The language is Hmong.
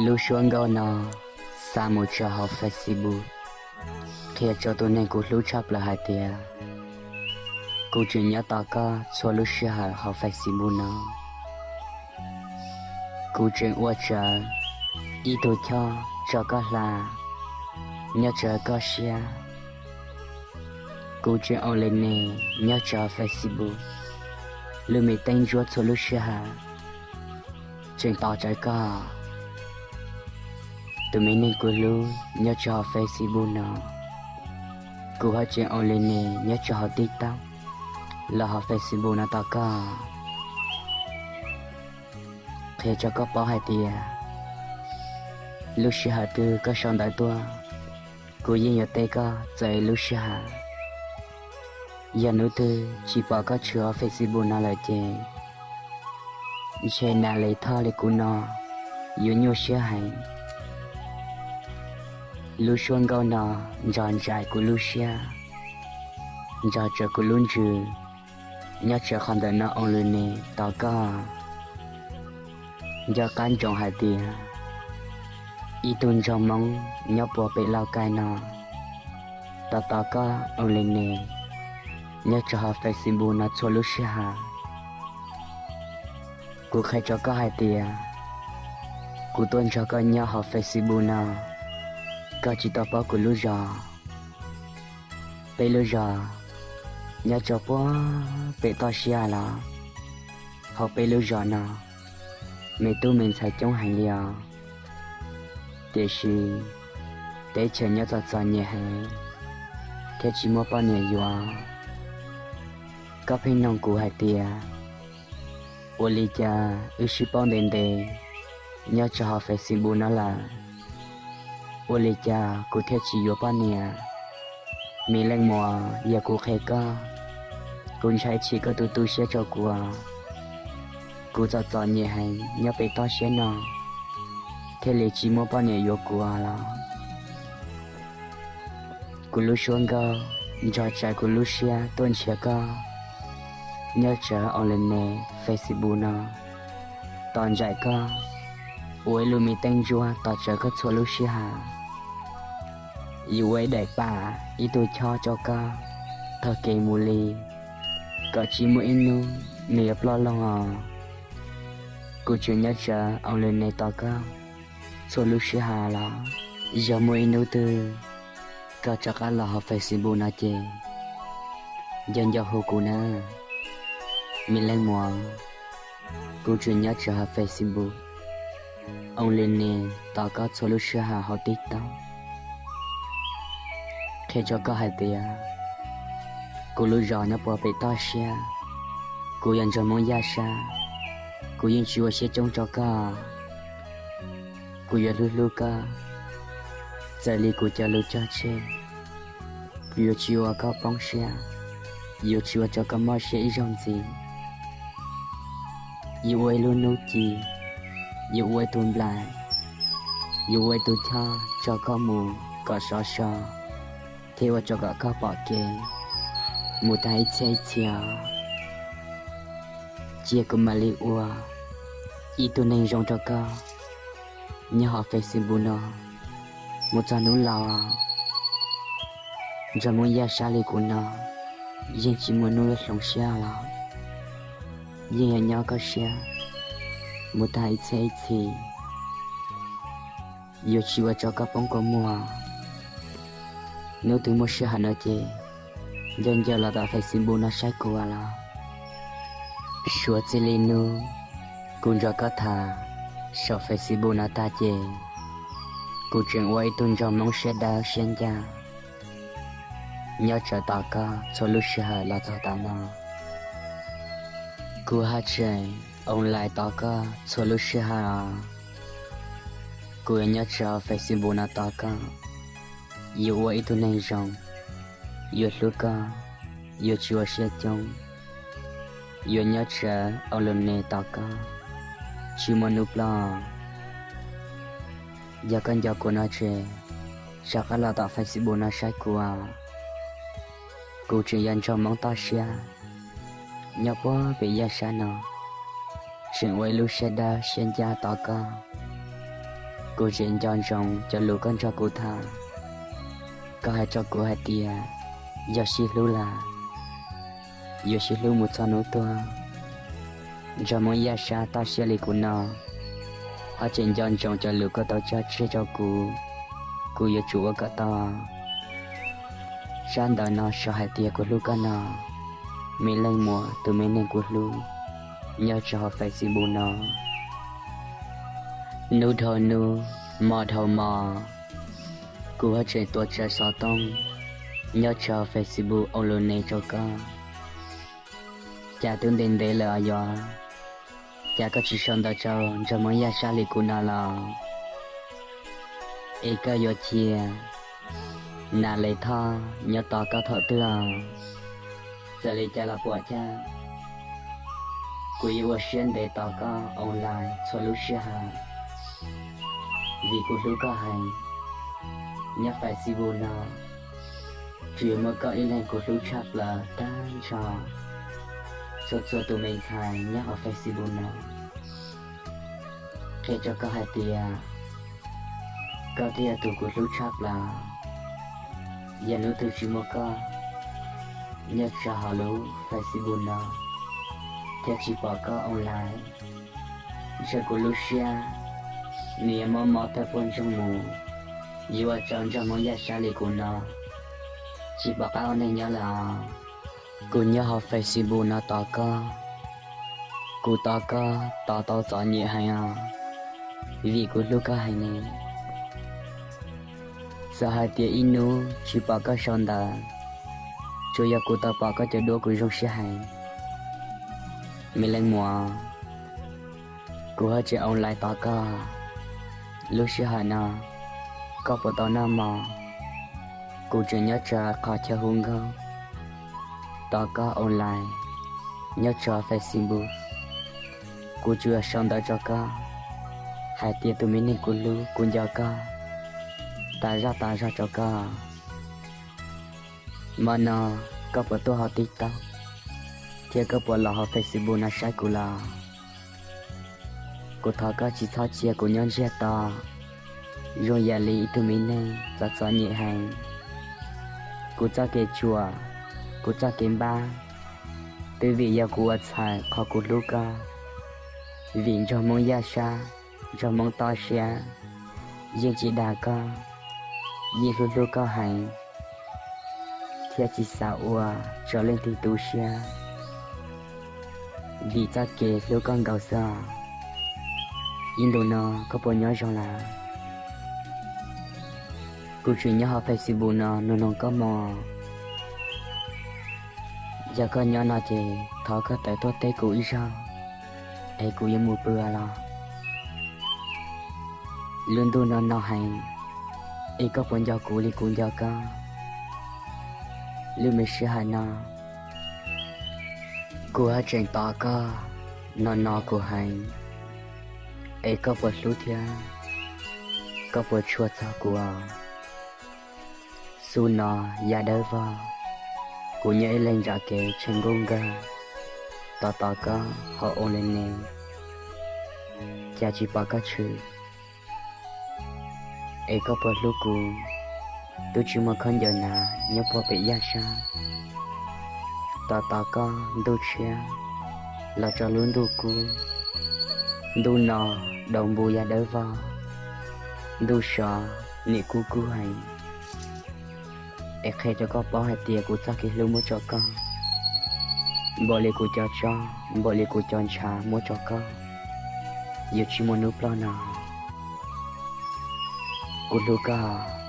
Lub suab nkauj no xa mus tso hauv Facebook, qhia rau tus neeg kuv hlub tshaj plaws hais tias kuv tseem nyob tos koj txhua lub sij hawm hauv Facebook no. Kuv tseem ua tsawv ib tug choj tso koj hla nyob tsawv koj siab. Kuv tseem ua li ne nyob tsawv hauv Facebook, lub me teeb ntsuab txhua lub sij hawm tseem tos tsawv koj. Tus me neeg kuv hlub nyob tsawv hauv Facebook no, kuv ho tseem ua li ne nyob tsawv hauv TikTok los hauv Facebook no tos koj. Qhia rau koj paub hais tias lub sij hawm twg koj sau ntawv tuaj, kuv yeej yuav teb koj txawm lub sij hawm. Yog hnub twg tsis pom koj tshwm hauv Facebook no lawm ces ntshe nas li thoj li kuv no yuav nyuaj siab heev. Lub suab nkauj no nrog nraim kuv lub siab, nrog tsawv kuv lub ntsws, nyob tsawv qhov ntawm no ua li ne tos koj. Nco qab ntsoov hais tias ib tug nraug Hmoob nyob puag pem Lauj Kaim no tos tos koj ua li ne nyob tsawv hauv Facebook no txhua lub sij hawm. Kuv qhia rau koj hais tias kuv tuaj nrog koj nyob hauv Facebook no, koj tsis tau paub kuv lub zos. Peb lub zos nyob rau puag pem toj siab los. Hauv peb lub zos no me tub me ntxhais coob heev li os, tiam sis teb chaws nyob txom txom nyem heev thiab tsis muaj poj niam yuav. Koj pheej noog kuv hais tias ua li cas wb sib paub ntev ntev nyob tsawv hauv Facebook no lawm, ua li cas kuv thiaj tsis yuav poj niam? Me leej muam, yog kuv qhia koj, kuv ntshai tsam koj tu tu siab rau kuv. Kuv txom txom nyem heev nyob pem toj siab no thiaj li tsis muaj poj niam yuav kuv los. Kuv lub suab nkauj nrog tsawv kuv lub siab tuaj nrhiav koj nyob tsawv online Facebook no, tos nraim koj ua ib lub me teeb ntsuab tos tsawv koj txhua lub sij hawm. Yuav ua ib daim pam ib tug choj rau koj taug kev mus li, kom tsis muaj ib hnub nws yuav ploj loo os. Kuv tseem nyob tsawv online tos koj txhua lub sij hawm los. Yog muaj ib hnub twg koj rov qab los hauv Facebook no ces nco nco hu kuv na, me leej muam. Kuv tseem nyob tsawv hauv Facebook online tos koj txhua lub sij hawm hauv TikTok. Qhia rau koj hais tias kuv lub zos nyob puag pem toj siab, kuv yog nraug Hmoob Yaj Sab, kuv yeej tsis ua siab coob rau koj. Kuv yuav hlub hlub koj, txawm li kuv cov lus cog tseg, kuv yuav tsis ua koj poob siab, yuav tsis ua rau koj mob siab ib zaug ntxiv. Yuav ua ib lub hnub ci, yuav ua ib tug nplaim, yuav ua ib tug choj tso koj mus kom sov so, thiab ua rau kom koj pom kev mus tag ib txhiab ib txhis os. Cia kuv mam li ua ib tug neeg zoo rau koj nyob hauv Facebook no mus txog hnub laus. Nraug Hmoob Yaj Sab li kuv no yeej tsis muaj hnub yuav hloov siab los, yeej yuav nyob koj siab mus tag ib txhiab ib txhis, yuav tsis ua rau koj poob kua muag. Hnub twg muaj sij hawm no ces nco nco los tom Facebook no saib kuv los. Suav txij li hnub kuv nrog koj tham saum Facebook no tag ces kuv tseem ua ib tug nraug Hmoob siab dawb siab ncaj nyob tsawv tos koj txhua lub sij hawm los txog tav no. Kuv haj tseem online tos koj txhua lub sij hawm os. Kuv yuav nyob tsawv hauv Facebook no tos koj, yuav ua ib tug neeg zoo, yuav hlub koj, yuav tsis ua siab coob, yuav nyob tsawv online tos koj tsis muaj hnub ploj. Yog koj nco kuv no ces rov qab los tom Facebook no saib kuv os. Kuv tseem yog nraug Hmoob toj siab nyob puag pem Yaj Sab no, tseem ua ib lub siab dawb siab ncaj tos koj. Kuv tseem nco ntsoov cov lus koj nrog kuv tham. Koj hais rau kuv hais tias, yog sib hlub lawm, yuav sib hlub mus txog hnub tuag. Nraug Hmoob Yaj Sab toj siab li kuv no, ho tseem nco ntsoov cov lus koj tau tso tseg rau kuv, kuv yuav tsum ua kom tau. Tsab ntawv no sau hais tias kuv hlub koj no, me leej muam tus me neeg kuv hlub, nyob rau hauv Facebook no. Hnub dhau hnub, hmo dhau hmo, kuv ho tseem tuav tsawv xov tooj nyob rau hauv Facebook ua lus ne rau koj. Cas twb ntev ntev lawm os yog, cas koj tsis sau ntawv rau nraug Hmoob Yaj Sab li kuv no los? Es koj yuav cia nas les thoj nyob tos koj thaum twg os? Txawm li cas los puam cag, kuv yuav ua siab ntev tos koj online txhua lub sij hawm, vim kuv hlub koj heev. Nyob Facebook no, tsuas yuav muaj koj ib leeg kuv hlub tshaj plaws tag nrho txhua txhua tus me ntxhais nyob hauv Facebook no. Qhia rau koj hais tias, koj thiaj yog tus kuv hlub tshaj plaws. Yog hnub twg tsis muaj koj nyob rau hauv lub Facebook no, thiab tsis pom koj online, ntshe kuv lub siab nws yuav mob mob tawg puag ntsoog mus. Yuav ua rau nraug Hmoob Yaj Sab li kuv no tsis pom qab ua neeg nyob lawm os. Kuv nyob hauv Facebook no tos koj, kuv tos koj tos tau txom nyem heev os, vim kuv hlub koj heev ne. Txawm hais tias ib hnub tsis pom koj sau ntawv, tsuas yog kuv tau pom koj cov duab kuv zoo siab heev. Me leej muam, kuv ho tseem online tos koj. Lub sij hawm no, koj puas tau noj mov? Kuv tseem nyob rau qhov chaw hu nkauj tos koj online nyob rau Facebook. Kuv tsuas yog sau ntawv rau koj hais tias tus me neeg kuv hlub, kuv nco koj tas zog tas zog rau koj. Hmo no koj puas tuaj hauv TikTok thiab koj puas los hauv Facebook no saib kuv los? Kuv thov koj tsis txhob cia kuv nyob ntsiag to zoo yam li ib tug me neeg txom txom nyem heev. Kuv txoj kev tsuam, kuv txoj kev npab, twb vim yog kuv ua txhaum qhov kuv hlub koj. Vim nraug Hmoob Yaj Sab, nraug Hmoob toj siab, yeej tsis dag koj, yeej hlub hlub koj heev, thiab tsis xav ua rau leej twg tu siab. Vim txoj kev hlub koj nkaus xwb. Ib ntus no koj puas nyob zoo lawm? Kuv tseem nyob hauv Facebook no nug noog koj moo. Yog koj nyob no ces thov koj tawm tuaj teb kuv ib zaug, es kuv yuav mus pw los. Lub ntuj no no heev, es koj puas nco kuv li kuv nco koj? Lub me sij hawm no, kuv haj tseem tos koj no no kuv heev, es koj puas hlub thiab koj puas tshua txog kuv? Xub no yav dawb vog, kuv nyob ib leeg nram kev tsheej nkuj nkawg, tos tos koj hauv ua li ne, cas tsis pom koj tshwm. Es koj puas hlub kuv? Twb tsis muaj khaub ncaws hnav nyob puag pem Yaj Sab, tos tos koj ntuj tshiab los rau lub ntuj kub. Ntuj no daus npu yav dawb vog, ntuj sov nim kub kub heev. Es qhia rau koj paub hais tias kuv txoj kev hlub muab rau koj, npaum li kuv cov tsob, npaum li kuv cov ntshav muab rau koj, yuav tsis muaj hnub ploj no. Kuv hlub koj.